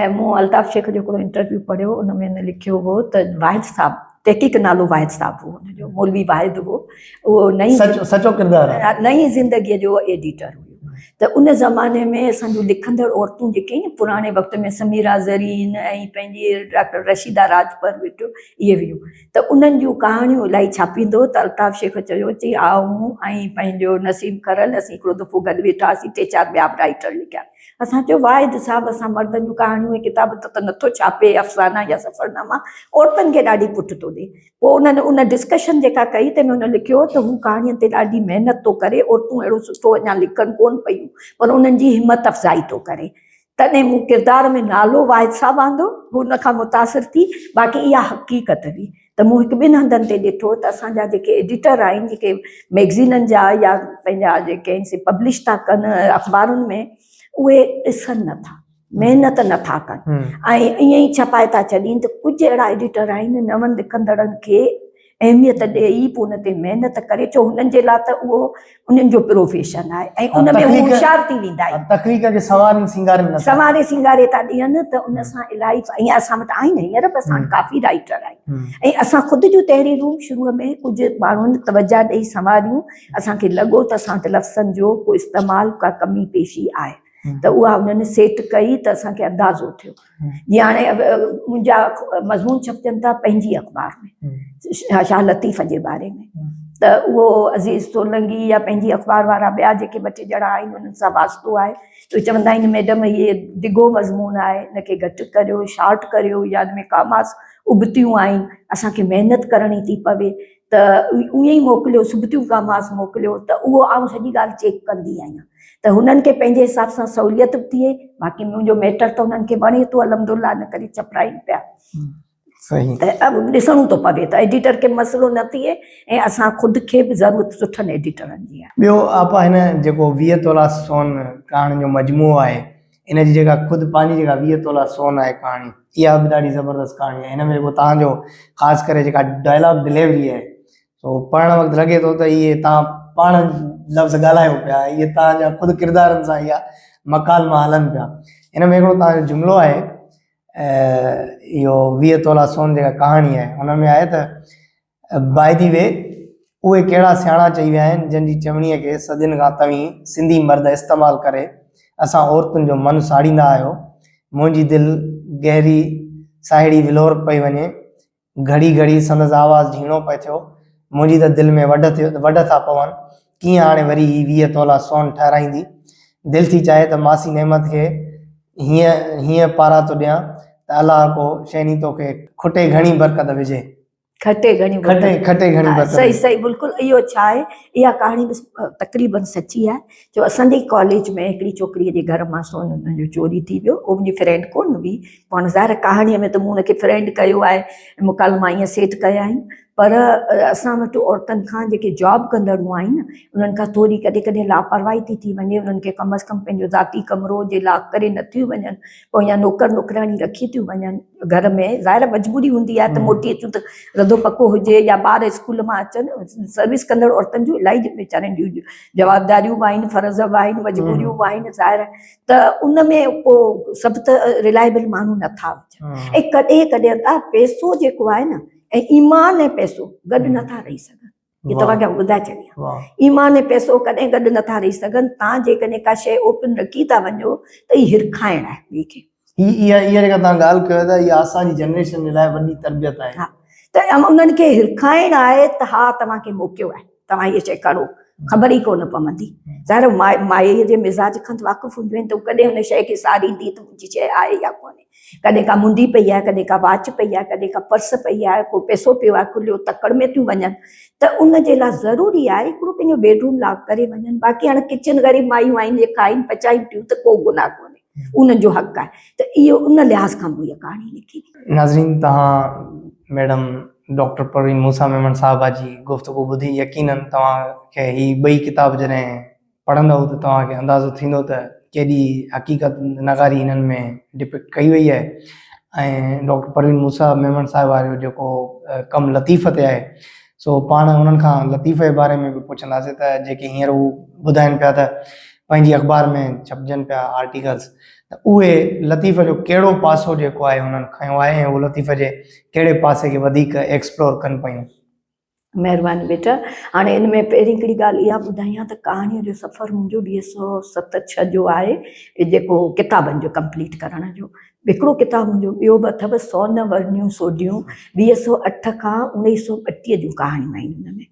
Speaker 2: ۽ مون الطاف شيخ جو هڪڙو انٽرويو پڙهيو ان ۾ هن لکيو هو ته واحد صاحب تحقيق نالو واحد صاحب هو هن جو مولوي واحد هو اهو نئين
Speaker 1: سچو سچو ڪردار آهي
Speaker 2: نئين زندگيء جو ايڊيٽر هيو ته ان زماني ۾ اسان جون لکندڙ عورتون جيڪي آهن پراڻي وقت ۾ سميرا زرين ۽ پنهنجي ڊاڪٽر رشيده راڄپر وٽ اهي هيون ته انهن جون ڪهاڻيون الائي ڇاپيندو ته الطاف شيخ چيو چي آئون ۽ پنهنجو نسيم کرل اسين هڪڙو دفعو گڏ ويٺا هئاسين ٽي چار ٻيا به رائيٽر لکيا اسان چيو واحد صاحب اسان مردن جون ڪهاڻيون ۽ ڪتاب ته نٿو ڇاپي افسانا يا سفرناما عورتن کي ڏاڍي پٺ ٿو ڏي پوء انهن ان ڊسڪشن جيڪا ڪئي تنهن ۾ هن لکيو ته هو ڪهاڻين تي ڏاڍي محنت ٿو ڪري عورتون اهڙو سٺو اڃا لکن ڪونه پيون پر انهن جي همت افزائي ٿو ڪري تڏهن مون ڪردار ۾ نالو واحد صاحب آندو، هو ان کان متاثر ٿي، باقي اها حقيقت هئي ته مون هڪ ٻن هنڌن تي ڏٺو ته اسان جا جيڪي ايڊيٽر آهن، جيڪي مئگزينن جا يا پنهنجا جيڪي آهن سي پبلش ٿا ڪن اخبارن ۾، اهي ڏسن نه ٿا، محنت نه ٿا ڪن ۽ ائين ئي ڇپائي ٿا ڇڏين ته ڪجهه اهڙا ايڊيٽر آهن نون لکندڙن کي اهميت ڏيئي پوء ان تي محنت ڪري ڇو هنن جي لاء ته اهو انهن جو پروفيشن آهي ۽ ان ۾ هو هوشيار ٿي ويندا آهن.
Speaker 1: تخليق کي سنوارين سينگارين نٿا.
Speaker 2: سنواري سينگاري ٿا ڏين ته ان سان الاهي ۽ اسان وٽ آهن هينئر به اسان وٽ ڪافي رائيٽر آهن ۽ اسان خود جون تحريرون شروع ۾ ڪجهه ماڻهن توجه ڏئي سنواريون اسان کي لڳو ته اسان وٽ لفظن جو ڪو استعمال ڪا ڪمي پيشي آهي ته اها انهن سيٽ ڪئي ته اسان کي اندازو ٿيو جيئن هاڻي منهنجا مضمون ڇپجن ٿا پنهنجي اخبار ۾ شاهه لطيف جي باري ۾ ته اهو عزيز سولنگي يا پنهنجي اخبار وارا ٻيا جيڪي ٻه ٽي ڄڻا آهن انهن سان واسطو آهي ته چوندا آهن ميڊم هي ڊگهو مضمون آهي ان کي گهٽ ڪريو شارٽ ڪريو يا ان ۾ ڪاماس ابتيون آهن اسان کي محنت ڪرڻي ٿي پوي ته ائين ئي موڪليو سبتيون ڪاماس موڪليو ته اهو آئون سڄي ڳالهه چيڪ ڪندي آهيان ته هنن کي پنهنجي حساب سان سهوليت به ٿئي باقي منهنجو ميٽر ته هنن کي وڻي ٿو الحمد الله ان ڪري ڇپرائين پيا ته ڏسڻو ٿو پوي ته ايڊيٽر کي مسئلو نه ٿئي ۽ اسان خود کي به ضرورت سٺن ايڊيٽرن جي آهي.
Speaker 1: ٻيو آپا هن جيڪو 20 تولا سون ڪهاڻين جو مجموعو آهي ان جي جيڪا خود پنهنجي جيڪا 20 تولا سون آهي ڪهاڻي اها به ڏاڍي زبردست ڪهاڻي آهي هن ۾ جيڪو توهان جو خاص ڪري جيڪا ڊائلاگ ڊليوري آهي سو پڙهڻ وقت لڳي ٿو ته اهي توهان پاڻ لفظ ڳالهايو پيا اهي توهان جا خود ڪردارن سان اها مڪالما هلن پيا ان ۾ هڪڙو توهان جو جملو آهي اهو 20 تولا سون جيڪا ڪهاڻي آهي ان ۾ آهي ته باء the V اهي ڪهڙا سياڻا چئي ويا آهن جن جي چوڻيء کي صدين کان توهين سنڌي مرد استعمال ڪري اسان عورتن جو من ساڙيندا آهيو. منهنجي دل گهري ساهيڙي ولور پئي وڃي. گهڙي گهڙي سندس آواز جهيڻو پئي ٿيو. منهنجي ته دل ۾ وڍ ٿيو وڍ ٿا پون. ڪيئن هاڻي وري هي 20 تولا سون ٺهرائيندي. دل ٿي چاهي ته ماسي نعمت کي هيئن هيئن پاراتو ڏيان ته الله ڪو شيني توکي کٽي گهڻي برڪت وجهي.
Speaker 2: کٽي گهڻي
Speaker 1: کٽي کٽي گهڻي
Speaker 2: برڪت صحيح صحيح بلڪل اهو ڇا آهي اها ڪهاڻي به تقريبن سچي آهي جو اسان جي ڪاليج ۾ هڪڙي ڇوڪري جي گهر مان سون ان جو چوري ٿي ويو اهو منهنجي فرينڊ ڪون هئي پاڻ ظاهر ڪهاڻي ۾ ته مون ان کي فرينڊ ڪيو آهي مڪالما ائين سيٽ ڪيا آهن پر اسان وٽ عورتن کان جيڪي جاب ڪندڙ آهن انهن کان ٿوري ڪڏهن ڪڏهن لاپرواهي ٿي ٿي وڃي انهن کي ڪم از ڪم پنهنجو ذاتي ڪمرو جي لاڪ ڪري نٿيون وڃن پوء يا نوڪر نوڪرياڻي رکي ٿيون وڃن گهر ۾ ظاهر آهي مجبوري هوندي آهي ته موٽي اچون ته رڌو پڪو هجي يا ٻار اسڪول مان اچن سروس ڪندڙ عورتن جون الاهي ويچارين جون جوابداريون به آهن فرض به آهن مجبوريون به آهن ظاهر آهي ته ان ۾ پوء سڀ ته رلائبل ماڻهو نٿا هجن ۽ ڪڏهن ڪڏهن ته پئسو جيڪو آهي نه ۽ ايمان ۽ پئسو گڏ نٿا رهي سگهن هي توهان کي ٻڌائي ڇڏيان ايمان ۽ پئسو ڪڏهن گڏ نٿا رهي سگهن تان جيڪڏهن ڪا شيء اوپن رکي ٿا وڃو ته هي هرکائڻ آهي ٻئي کي.
Speaker 1: هي اها اها جيڪا توهان ڳالهه ڪيو ٿا اها اسان جي جنريشن جي لاء وڏي تربيت آهي.
Speaker 2: ها ته انهن کي هرکائڻ آهي ته ها توهان کي موقعو آهي توهان هيء شيء ڪرو خبر ئي ڪونه پوندي ظاهر آهي مائيء جي مزاج کان واقف هونديون آهن ته هو ڪڏهن ان شيء کي ساريندي ته منهنجي شيء آهي يا ڪونهي. ڪڏهن ڪا منڊي پئي آهي، ڪڏهن ڪا واچ پئي آهي، ڪڏهن ڪا پرس پئي آهي، ڪو پئسو پيو آهي کليو تڪڙ ۾ ٿيون وڃن ته ان جي لاء ضروري آهي هڪڙو پنهنجو بيڊروم لاڪ ڪري وڃن باقي هاڻي ڪچن غريب مايون آهن جي کائين پچائين ٿيون ته ڪو گناهه ڪونهي انهن جو حق آهي ته اهو ان لحاظ کان مون اها ڪهاڻي لکي.
Speaker 1: ناظرين توهان ميڊم ڊاڪٽر پروين موسيٰ ميمڻ صاحبه جي گفتگو ٻڌي يقينن توهان کي هي ٻئي ڪتاب جڏهن پڙهندؤ ته توهان کي اندازو ٿيندو ته ڪيڏي حقيقت نگاري هنن ۾ ڊپڪٽ ڪئي وئي آهي ۽ ڊاڪٽر پروين موسيٰ ميمڻ صاحب وارو جيڪو ڪم لطيف تي آهي سو پاڻ انهن کان لطيف جي باري ۾ به پڇنداسين ته جيڪي هينئر هو ٻڌائن پيا ته پنهنجي اخبار ۾ ڇپجن پيا آرٽيڪلس ته اهي لطيف جو ڪهڙو پاسو جيڪو آهي انهن کنيو آهي ۽ هو لطيف جي ڪهڙي پاسي کي وڌيڪ ايڪسپلور ڪن پيون.
Speaker 2: مهرباني بيٽا. هاڻي ان ۾ پهرين هڪڙي ڳالهه اها ٻڌايان ته ڪهاڻيء جو سفر منهنجو 2007 ڇهه جو آهي جيڪو ڪتابن جو ڪمپليٽ ڪرڻ جو. هڪڙو ڪتاب منهنجو ٻيو به اٿو سون ورنيون سوڍيون 2008 کان 1932 جون ڪهاڻيون آهن ان ۾.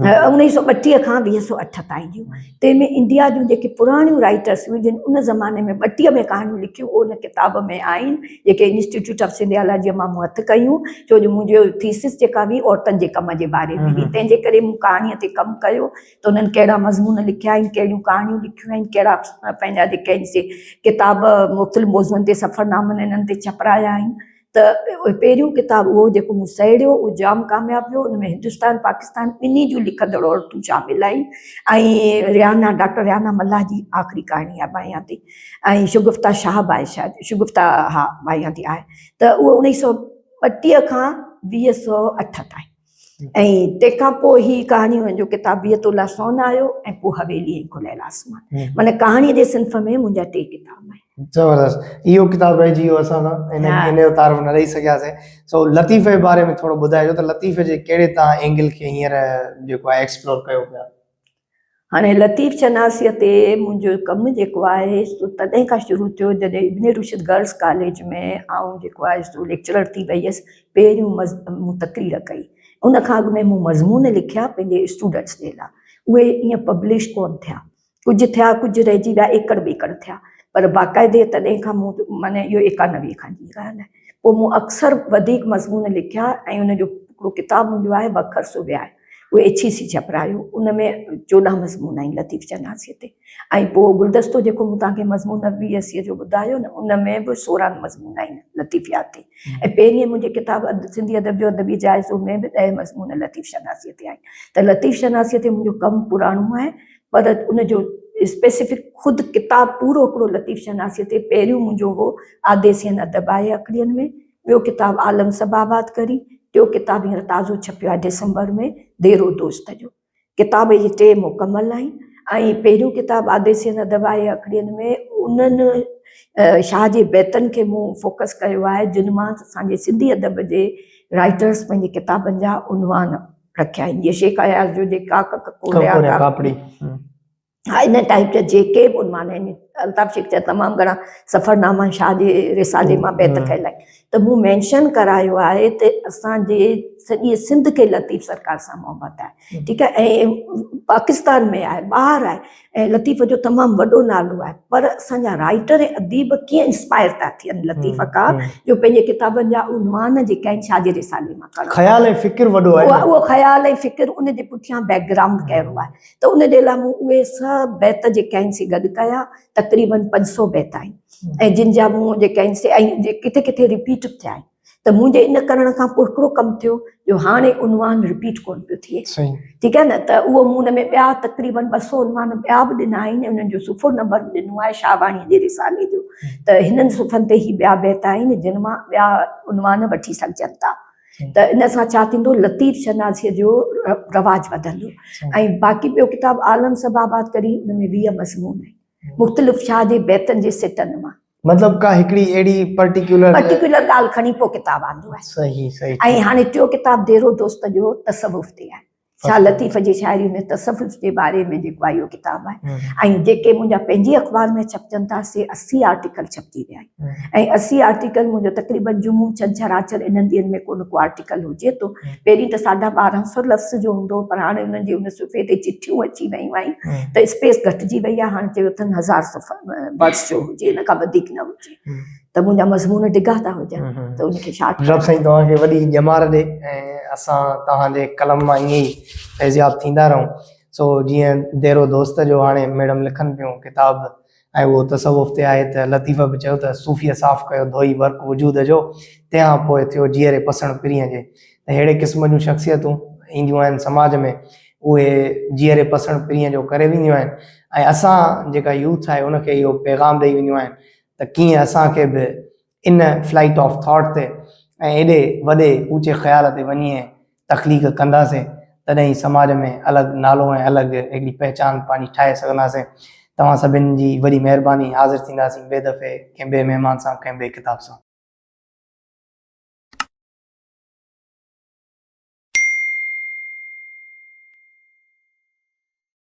Speaker 2: 1932 کان 2008 تائين جون. تنهن ۾ انڊيا جون جيڪي پراڻيون رائيٽرس هيون جن ان زماني ۾ 32 ۾ ڪهاڻيون لکيون اهي ان ڪتاب ۾ آهن جيڪي انسٽيٽيوٽ آف سنڌيالاجيء مان مون هٿ ڪيون ڇو جو منهنجو ٿيسز جيڪا هئي عورتن جي ڪم جي باري ۾ هئي تنهن جي ڪري مون ڪهاڻيء تي ڪم ڪيو ته انهن ڪهڙا مضمون لکيا آهن ڪهڙيون ڪهاڻيون لکيون آهن ڪهڙا پنهنجا جيڪي آهن سي ڪتاب مختلف موضوعن تي سفرنامن انهن تي ڇپرايا آهن ته پهريون ڪتاب اهو جيڪو مون سهيڙيو اهو جام ڪامياب ويو ان ۾ هندستان پاڪستان ٻنهي جون لکندڙ عورتون شامل آهن ۽ ريحانه ڊاڪٽر ريحانه ملاح جي آخري ڪهاڻي آهي ڀانئيان ٿي ۽ شگفته شاهه به آهي شايد شگفته ها ڀانئيان ٿي آهي ته اهو 1932 کان 2008 تائين ۽ تنهن کان پوء هي ڪهاڻيون جو ڪتاب 20 تولا سون آيو ۽ پوء حويلي ۽ کليل آسمان معنی ڪهاڻي جي صنف ۾ منهنجا ٽي ڪتاب آهن.
Speaker 1: زبردست اهو ڪتاب رهجي ويو اسان کان ان ان جو تعارف نه ڏئي سگهياسين سو لطيف جي باري ۾ ٿورو ٻڌائجو ته لطيف جي ڪهڙي تان اينگل کي هينئر جيڪو آهي ايڪسپلور ڪيو پيا.
Speaker 2: هاڻي لطيف شناسيء تي منهنجو ڪم جيڪو آهي سو تڏهن کان شروع ٿيو جڏهن ابن رشد گرلس ڪاليج ۾ آئون جيڪو آهي سو ليڪچرر ٿي وئي هيس پهريون مون تقرير ڪئي ان کان اڳ ۾ مون مضمون لکيا پنهنجي اسٽوڊنٽس جي لاء اهي ائين پبلش ڪونه ٿيا ڪجهه ٿيا ڪجهه رهجي ويا ايڪڙ ٻيڪڙ ٿيا پر باقاعدي تڏهن کان مون معني اهو 91 کان جي ڳالهه آهي پوء مون اڪثر وڌيڪ مضمون لکيا ۽ ان جو هڪڙو ڪتاب منهنجو آهي وکر سو ويا اهو ايڇ اي سي ڇپرايو ان ۾ 14 مضمون آهن لطيف شناسيء تي ۽ پوء گلدستو جيڪو مون توهان کي مضمون 90 80 جو ٻڌايو نه ان ۾ به 16 مضمون آهن لطيفيات تي ۽ پهرين منهنجي ڪتاب سنڌي ادب جو ادبي جائزو ۾ به 10 مضمون لطيف شناسيء تي آهن ته لطيف شناسيء تي منهنجو ڪم پراڻو آهي پر ان جو اسپيسفڪ خود ڪتاب پورو هڪڙو لطيف شناسيء تي پهريون منهنجو هو آديسين ادب آهي اکڙين ۾ ٻيو ڪتاب عالم سڀ آباد ڪري، ٽيو ڪتاب هينئر تازو ڇپيو آهي ڊسمبر ۾ ديرو دوست جو. ڪتاب اهي ٽي مڪمل آهن ۽ پهريون ڪتاب آديسين ادب آهي اکڙين ۾ انهن شاهه جي بيتن کي مون فوڪس ڪيو آهي جن مان اسان جي سنڌي ادب جي رائيٽرس پنهنجي ڪتابن جا عنوان رکيا آهن جيئن شيخ اياز جو جي ڪاڪ ڪڪوريا
Speaker 1: ڪاپڙي
Speaker 2: ها ان ٽائيپ جا جيڪي به عنوان آهن الطاف شيخ جا تمام گهڻا سفرناما شاهه جي رسالي مان بيت کنيل آهن ته مون مينشن ڪرايو آهي ته اسان جي سڄي سنڌ کي لطيف سرڪار سان محبت آهي ٺيڪ آهي ۽ پاڪستان ۾ آهي ٻاهر آهي ۽ لطيف جو تمام وڏو نالو آهي پر اسان جا رائيٽر ۽ اديب ڪيئن انسپائر ٿا ٿين لطيف کان جو پنهنجي ڪتابن جا عنوان جيڪا آهن شاهه جي رسالي مان کڻن
Speaker 1: خيال ۽ فڪر وڏو آهي
Speaker 2: اهو خيال ۽ فڪر ان جي پٺيان بيڪ گرائونڊ ڪهڙو آهي ته ان جي لاء مون اهي سڀ بيت جيڪي آهن سي گڏ ڪيا تقريبن 500 بيت آهن ۽ جن جا مون جيڪي آهن سي ۽ ڪٿي ڪٿي رپيٽ به ٿيا آهن ته منهنجي ان ڪرڻ کان پوء هڪڙو ڪم ٿيو جو هاڻي عنوان رپيٽ ڪونه پيو ٿئي ٺيڪ آهي نه ته اهو مون ان ۾ ٻيا تقريبن 200 عنوان ٻيا به ڏنا آهن انهن جو صفحو نمبر به ڏنو آهي شاهواڻي جي رسالي جو ته هنن صفحن تي هي ٻيا بيت آهن جن مان ٻيا عنوان وٺي سگهجن ٿا ته ان سان ڇا ٿيندو لطيف شناسيء جو رواج وڌندو ۽ باقي ٻيو ڪتاب عالم سڀ آباد ڪري ان ۾ 20 مضمون آهن مختلف شاهه جي بيتن جي سٽن مان
Speaker 1: مطلب ڪا هڪڙي اهڙي پرٽيڪيولر
Speaker 2: پرٽيڪيولر ڳالهه کڻي پوء ڪتاب آندو آهي.
Speaker 1: صحيح صحيح.
Speaker 2: ۽ هاڻي ٽيو ڪتاب ديرو دوست جو تصوف تي آهي. شاهه لطيف جي شاعري ۾ تصوف جي باري ۾ جيڪو آهي اهو ڪتاب آهي ۽ جيڪي منهنجا پنهنجي اخبار ۾ ڇپجن ٿا سي 80 آرٽيڪل ڇپجي ويا آهن ۽ 80 آرٽيڪل منهنجو تقريبن جمعو ڇنڇر آچر انهن ڏينهن ۾ ڪو نه ڪو آرٽيڪل هجي ٿو پهرين ته ساڍا 1200 لفظ جو هوندو هو پر هاڻي انهن جي ان صفحي تي چٺيون اچي ويون آهن ته اسپيس گهٽجي وئي آهي هاڻي چيو اٿن هزار صفحا ورڊس جو هجي ان کان وڌيڪ نه هجي ته منهنجا مضمون ڊگها ٿا هجن ته ان کي شارٽ
Speaker 1: رب سائين توهان کي وڏي ڄمار ڏي ۽ اسان توهان جي قلم مان ائين ئي فيضياب ٿيندا رهون سو جيئن ديرو دوست جو هاڻي ميڊم لکن پيون ڪتاب ۽ اهو تصوف تي آهي ته لطيف به چيو ته صوفيء صاف ڪيو ڌوئي ورق وجود جو، تنهن کان پوء ٿيو جيئري پسڻ پرينء جي. ته ههڙي قسم جون شخصيتون اينديون آهن سماج ۾ اهي جيئري پسڻ پرينء جو ڪري وينديون آهن ۽ اسان جيڪا يوٿ آهي ان کي اهو پيغام ڏئي وينديون آهن ته ڪيئن اسان کي به ان فلائيٽ آف ٿاٽ تي ۽ ايڏي وڏي اوچي خيال تي وڃي ۽ تخليق ڪنداسين تڏهن ئي سماج ۾ الڳ نالو ۽ الڳ هڪڙي پهچان پنهنجي ٺاهي سگهنداسين. توهان سڀن جي وڏي مهرباني. حاضر ٿينداسين ٻئي دفعي ڪنهن ٻئي مهمان سان ڪنهن ٻئي ڪتاب سان.